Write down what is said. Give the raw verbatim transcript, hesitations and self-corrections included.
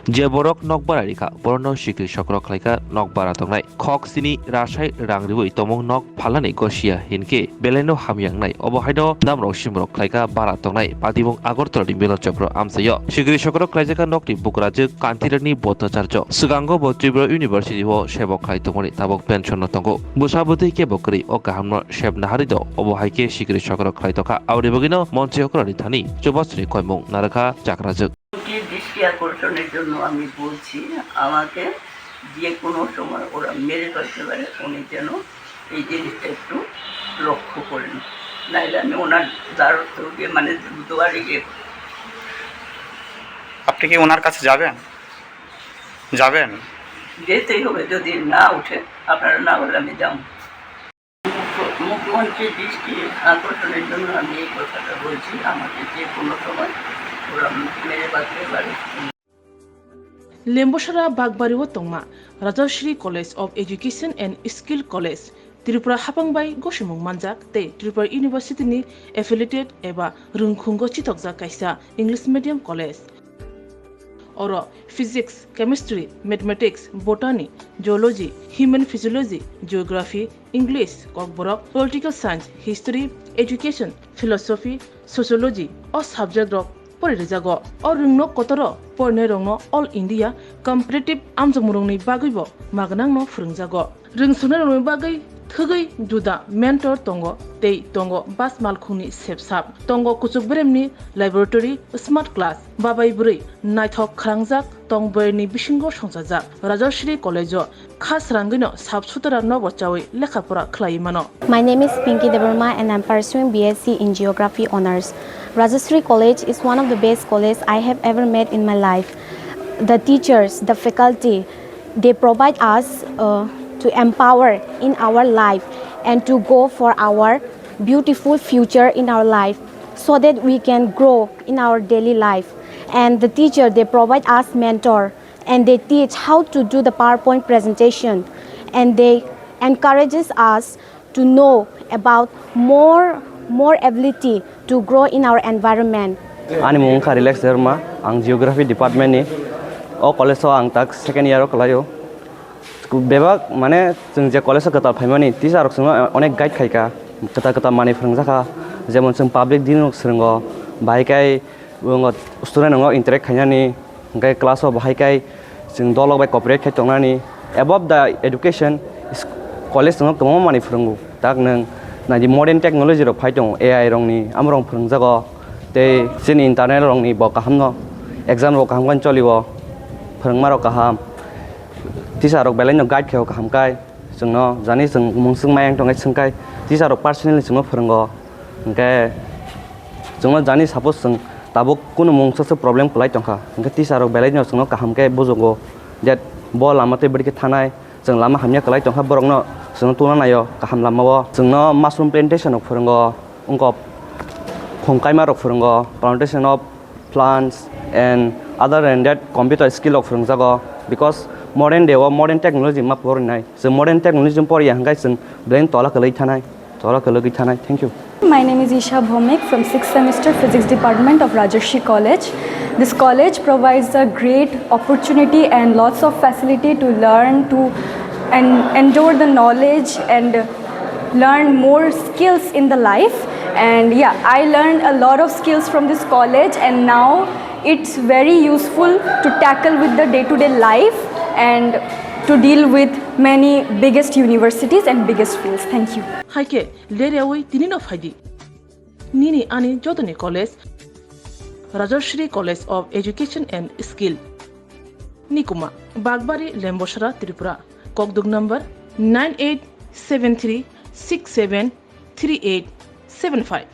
Je borok nok bara rikha, borokno sikri sokro khlaikha nok bara tongnai. Khok sini rasai rang riwi tongmung nok phalnani gosia hinkhe belaino hamya wngnai. Obo haino namrok simrok khlaikha bara tongnai. Patimung Agartala ni Milan Chokro amchaio sikri sokro khlaijakha nokni bukrajwk Kantirakni Bodhacharjo. Swkango bo Tripura University o sebok khlai tongmani tabuk pension no tongo. Bwsa bwtwi kebo kwrwi o kahamno sep naharwi do. Obo hai khe sikri sokro khlai tongkha. Aboni bagwino montri okra ni thani chubasni koimung narwkha chakrajwk. মন্ত্রীর দৃষ্টি আকর্ষণের জন্য আমি বলছি, আমাকে যে কোনো সময় ওরা মেরে ফেলতে পারে, উনি যেন এই জিনিসটা একটু লক্ষ্য করেন, নাইলে আমি ওনার দ্বারস্থ গিয়ে, মানে, দুয়ারে গিয়ে আপনি কি ওনার কাছে যাবেন? যাবেন? যেতেই হবে, যদি না উঠে, আপনারা না হলে আমি যাবো। মুখ্যমন্ত্রীর দৃষ্টি আকর্ষণের জন্য আমি এই কথাটা বলছি, আমাকে যে কোনো সময় ওরা মেরে বাঁচতে পারে। Lembosara Bagbari o tongma Rajashri College of Education and Skill College, Tripura hapang bai gosimung manjak tei Tripura University ni affiliated eba rwngkhungo chitokjak kaisa English medium college. Oro Physics, Chemistry, Mathematics, Botany, Zoology, Human Physiology, Geography, English, Kokborok, Political Science, History, Education, Philosophy, Sociology o subject rok pori rijago. O rwngno kotoro porinai rokno All India Competitive amjokmung rokni bagwi bo magnang no phwrwngjago. Rwngsongnai rokni bagwi thwgwi juda mentor tongo tei tongo bas malkhungni sepsap, tongo kuchuk beremni laboratory, smart class, babai bwrwi naithok khrangjak tong bwrwini bisingo songchajak. Rajashri College o kha srangwino sap sutara nobo chawi lekha pora khlaiwi mano. My name is Pinky Debbarma and I'm pursuing B S C in Geography Honours. Rajashri College is one of the best college I have ever met in my life. The teachers, the faculty, they provide us uh, to empower in our life and to go for our beautiful future in our life so that we can grow in our daily life. And the teacher, they provide us mentor and they teach how to do the PowerPoint presentation and they encourages us to know about more, more ability to grow in our environment. Ani mung wngkha Relax Debbarma, ang Geography Department ni. O college o ang tak second year o kwlaio. Bebak, mane, chwng je college o kwtal phaimani, teacher rok chwngno onek guide khaikha, kwtal kwtal manwi phwrwngjakha, jemon chwng public din rok swrwngo, bahai khe Bo wngkha student rokno interact khainani, hwnkhe class o bahai khai chwng dolok bai cooperate khai tongnani. Above the education, is-, college no kwbangma manwi phwrwngo. Tak nwng naidi modern technology rok phai tongo, A I rokni, amo rok phwrwngjago. Tei chini internal rokni bo kahamno, exam rok kaham khe cholio, phwrwngma rok kaham. Teacher rok belai no guide khaio kaham khai. Chwngno jani chwng mungswk mayang tongkhe swngkhai teacher rok personally chwngno phwrwngo. Hwnkhe chwngno jani suppose chwng tabuk kunu mungsa se problem kwlai tongkha, hwnkhe teacher rok belai no chwngno kaham khe bujugo, that bo lama tei bwrwi khe thanai, chwng lama hamya kwlai tongkha borokno chwngno tubuna naio kaham lama o. Chwngno mushroom plantation rok phwrwngo, wngkha khum kaima rok phwrwngo, plantation of plants and other than that computer skill rok phwrwngjago, because modern day o modern technology ma porinai. Chwng modern technology poriya hwnkhe chwng belai tola kwlwi thanai, tola kwlwgwi thanai. Thank you. My name is Isha Bhomik from sixth semester Physics Department of Rajarshi College. This college provides a great opportunity and lots of facility to learn, to and endure the knowledge and learn more skills in the life. And yeah, I learned a lot of skills from this college, and now it's very useful to tackle with the day-to-day life and to deal with many biggest universities and biggest fields. Thank you. Hai khe ler yaui tini no phai di. Nini ani jotoni college, Rajashri College of Education and Skill, Nikuma, Bagbari, Lembosara, Tripura. Kokduk number nine eight seven three six seven three eight seven five.